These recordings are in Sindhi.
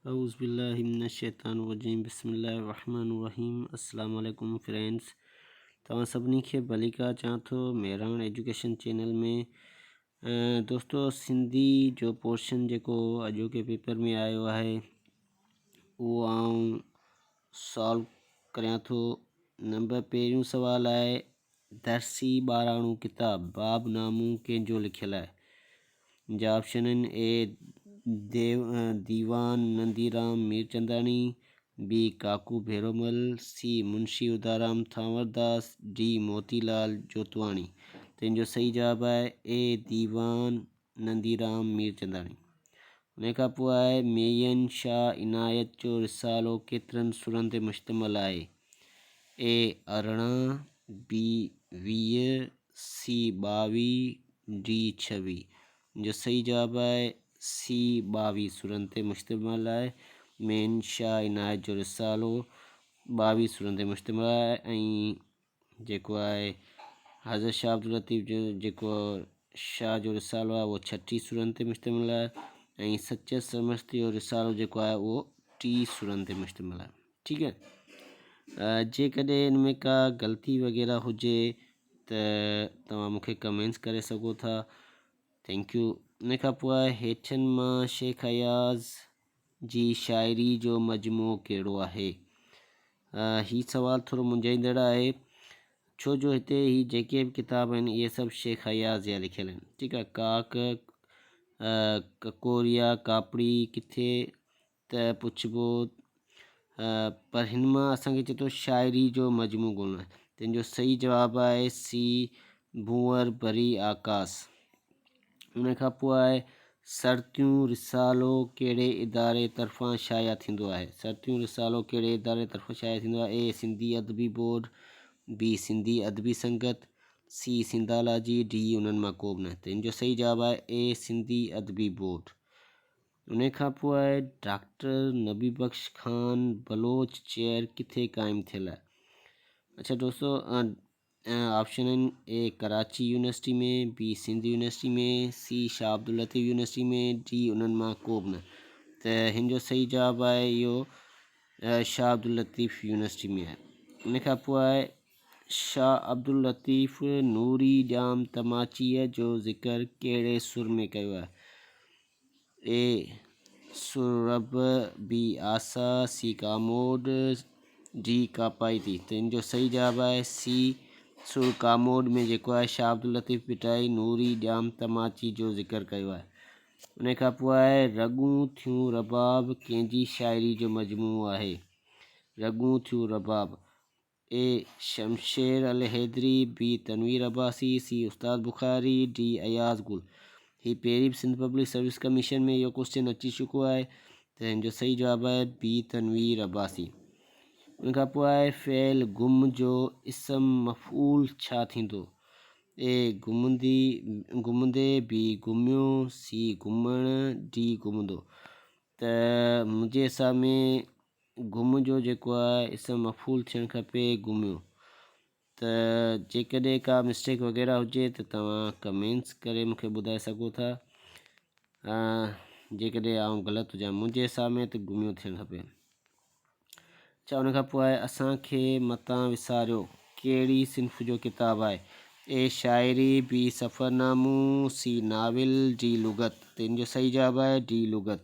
اعوذ بالله من الشيطان الرجيم بسم الله الرحمن الرحيم السلام عليڪم فرينڊس توهان سڀني کي ڀليڪار چوان ٿو مهراڻ ايجوڪيشن چينل ۾ دوستو سنڌي جو پورشن جيڪو اڄوڪي پيپر ۾ آيو آهي اهو آئون سالو ڪريان ٿو نمبر پهريون سوال آهي درسي ٻاراڻو ڪتاب باب نامون ڪنهن جو لکيل آهي؟ جا آپشن آهن اي ديوان ننديرام ميرچنداڻي، بي ڪاڪو ڀيرومل، سي منشي ادارام ٿانورداس، ڊي موتي لال جوتواڻي. ته ان جو صحيح جواب آهي اي ديوان ننديرام ميرچنداڻي. ان کان پوء آهي ميين شاهه عنايت جو رسالو ڪيترن سرن تي مشتمل آهي؟ اي 18، بي 20، سي 22، ڊي 26. ان جو صحيح جواب آهي سي 22 سرن تي مشتمل آهي. ميين شاهه عنايت جو رسالو 22 سرن تي مشتمل آهي ۽ جيڪو آهي حضرت شاهه عبداللطيف جو جيڪو شاهه جو رسالو آهي اهو ڇٽيهه سورن تي مشتمل آهي ۽ سچل سرمست جو رسالو جيڪو آهي اهو ٽي سورن تي مشتمل آهي ٺيڪ آهي جيڪڏهن ان ۾ ڪا غلطي وغيره هجي ته توهان مونکي ڪمينٽس ڪري سگهو ٿا thank you ان کان پوء هيٺين مان شيخ اياز جي شاعري جو مجموعو ڪهڙو آهي؟ هي سوال ٿورو منجهائيندڙ آهي ڇو جو هتي هي جيڪي به ڪتاب آهن اهي سڀ شيخ اياز جا لکيل آهن ٺيڪ آهي ڪاڪ ڪڪوريا ڪاپڙي ڪٿي ته پڇبو پر هن مان اسان کي چئي ٿو شاعري جو مجموعو ڳولڻو آهي تنهن جو صحيح جواب آهي سي ڀونئر ڀري آڪاس ان کان پوء آهي سرتيون رسالو ڪهڙي اداري طرفان شايع ٿيندو آهي؟ سرتيون رسالو ڪهڙي اداري طرفان شايع ٿيندو آهي؟ اي سنڌي ادبي بورڊ، بي سنڌي ادبي سنگت، سي سنڌالاجي، ڊي انهن مان ڪو به نه. ته ان جو صحيح جواب آهي اي سنڌي ادبي بورڊ. ان کان پوء آهي ڊاڪٽر نبي بخش خان بلوچ چيئر ڪٿي قائم ٿيل آهي؟ اڇا دوستو آپشن آهن A Karachi university ۾، B Sindh university ۾، C Shah Abdul Latif university ۾، D انهن مان ڪو به نه. ته هن جو صحيح جواب آهي اهو شاهه عبداللطيف يونيورسٽي ۾ آهي. ان کان پوء آهي شاهه عبداللطيف نوري ڄام تماچيء جو ذڪر ڪهڙي سر ۾ ڪيو آهي؟ اي سر رب، بي آسا، سي ڪاموڏ، ڊي ڪاپائتي. ته ان جو صحيح جواب آهي سي سر ڪاموڏ ۾ جيڪو آهي شاهه عبداللطيف ڀٽائي نوري ڄام تماچي جو ذڪر ڪيو آهي. ان کان پوء آهي رڳون ٿيون رباب ڪنهن جي شاعري جو مجموعو آهي؟ رڳون ٿيون رباب. A Shamsher Alhaidri, B Tanveer Abbasi, C Ustad Bukhari, D Ayaz Gul. هي پهرين به سنڌ پبلڪ سروس ڪميشن ۾ اهو ڪوسچن اچي چڪو آهي ته هن جو صحيح جواب آهي بي تنوير عباسي. ان کان پوء آهي فعل گم جو اسم مفعول ڇا ٿيندو؟ اي گمندي، گمندي، بي گميو، سي گمڻ، ڊي گمندو. ته منهنجي حساب ۾ گم جو جيڪو آهي اسم مفعول ٿيڻ کپي گميو ته جيڪڏهن ڪا مسٽيڪ وغيره هجي ته توهان ڪمينٽس ڪري مونکي ٻڌائي سگهو ٿا جيڪڏهن آئون غلط هجان منهنجي حساب ۾ ته گميو ٿيڻ کپي. اڇا ان کان پوء آهي اسان کي متان وساريو ڪهڙي صنف جو ڪتاب آهي؟ اي شاعري، بي سفرنامو، سي ناول، ڊي لغت. ته ان جو صحيح جواب آهي ڊي لغت.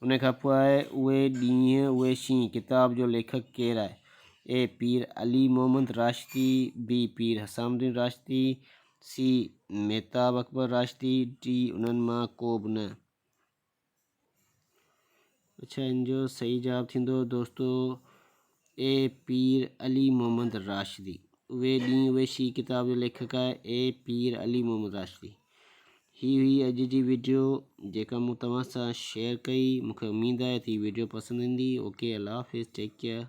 ان کان پوء آهي اهي ڏينهن اهي شينهن ڪتاب جو ليکڪ ڪير آهي؟ اي پير علي محمد راشدي، بي پير حسام الدين راشدي، سي مهتاب اڪبر راشدي، ڊي انهن مان ڪو به نه. اڇا ان جو صحيح جواب ٿيندو دوستو اي پير علي محمد راشدي. اهي ڏينهن اهي شينهن ڪتاب جو ليکڪ آهي اي پير علي محمد راشدي. هي هئي اڄ جي وڊيو جيڪا مون توهان سان شيئر ڪئي مونکي اميد آهي ته هي وڊيو پسند ايندي اوڪي الله حافظ ٽيڪ ڪيئر.